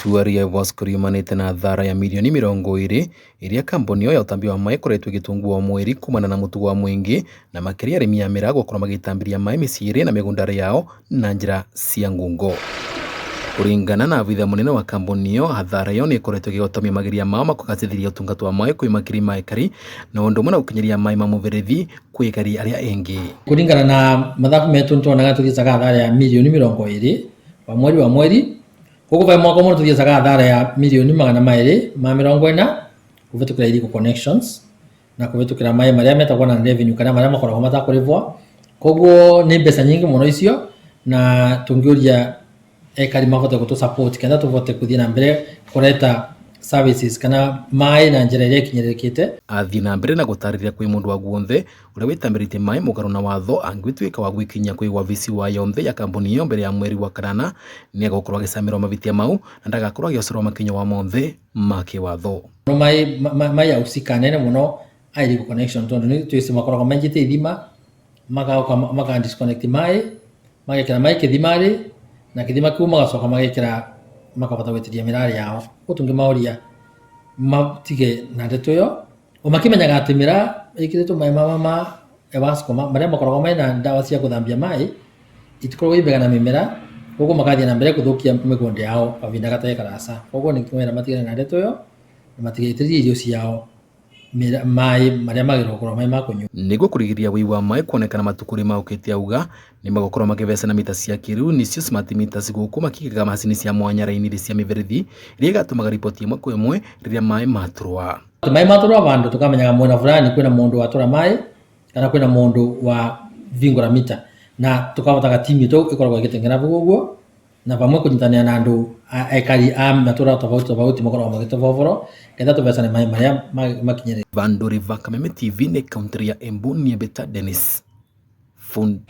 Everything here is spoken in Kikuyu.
Itua rĩa EWASCO riumanĩte na thara ya mirioni 20 ĩrĩa kambuni ĩyo ya ũtambia wa maĩ ĩkoretwo ĩgĩtungwo o mweri kumana na mũtugo wa mũingĩ na makĩria arĩmi a mĩraa gũkorwo magĩtambĩria maĩ mĩciĩ-inĩ na mĩgũnda yao na njĩra cia ngungo. Kũringana na abitha mũnene wa kambuni ĩyo, hathara ĩyo nĩ ĩkoretwo ĩkĩgotomia mageria mao ma kũgacĩrithia ũtungata wa maĩ kwĩ makiri ma ekari na ũndũ ũmwe na gũkinyĩria maĩ ma mũberethi kwĩ ekari arĩa angĩ. Kũringana na mathabu metu nĩtuonaga tũthiacaga hathara ya mirioni 20 wa mweri wa mweri, koguo vai mwaka ũmwe tũthiacaga hathara ya mirioni 240 kũhĩtũkĩra illegal connections na kũhĩtũkĩra maĩ marĩa metagwo non revenue kana marĩa makoragwo matakũrĩbwo. Koguo nĩ mbeca nyingĩ mũno icio, na tũngĩũria ekari mahote gũtũ support kenda tũhote gũthiĩ na mbere kũreta services kana maĩ na njĩra ĩrĩa ĩkinyĩrĩkĩte. Athiĩ na mbere na gũtarĩria kwĩ mũndũ wa guothe ũrĩa wĩtambĩrĩtie maĩ mũgarũ na watho angĩtuĩka wa gwĩkinyia kwĩ wabici wa yonthe ya kambuni ĩyo mbere ya mweri wa kanana nĩ egũkorwo agĩcamĩrwo mavĩtia mau na ndagakorwo agĩocerwo makinya wa monthe ma kĩwatho. No maĩ ya usika nene mũno a illegal connection tondũ nĩ twĩci makoragwo menjete ithima magoka maka disconnect maĩ, magekĩra maĩ kĩthima-rĩ, na kĩthima kĩu magacoka magekĩra makahota gwĩtĩria mĩrarĩ yao. Koguo tũngĩmaũria matige na ndeto ĩyo, o makĩmenyaga atĩ mĩraa ĩkĩrĩtwo maĩ ma EWASCO marĩa makoragwo mena ndawa cia gũthambia maĩ itikoragwo i mbega na mĩmera, koguo magathiĩ na mbere gũthũkia mĩgũnda yao kahinda gatarĩ karasa. Koguo nĩ tũmera matigane na ndeto ĩyo na matigaitĩrĩrie irio ciao maĩ marĩa magĩrĩirwo gũkorwo marĩ ma kũnyua. Nĩguo kũrigĩrĩria wũi wa maĩ kuonekana matukũ-inĩ maũkĩte auga nĩ magũkorwo makĩvecana mita cia kĩrĩu nĩcio smart meters gũkũ makĩigaga macini cia mwanya raini-inĩ cia mĩberethi iria igatũmaga riboti ĩmwe kwa ĩmwe rĩrĩa maĩ matũrwa. Maĩ matũrwa vandũ tũkamenyaga mwena fulani kwĩna mũndũ watũra maĩ kana kwĩna mũndũ wa vingũra mita, na tũkahotaga timu itũ ĩkoragwo ĩgĩteng'era vau ũguo na vamwe kũnyitanĩra na andũ ekari a matũra tofauti tofauti makoragwo magĩtũva ũboro ketha tũvecane maĩ marĩa makinyĩrĩire. Vandũ River Kameme TV nĩ kaũntĩ ya Embu niĩ mbĩta Dennis Fundi.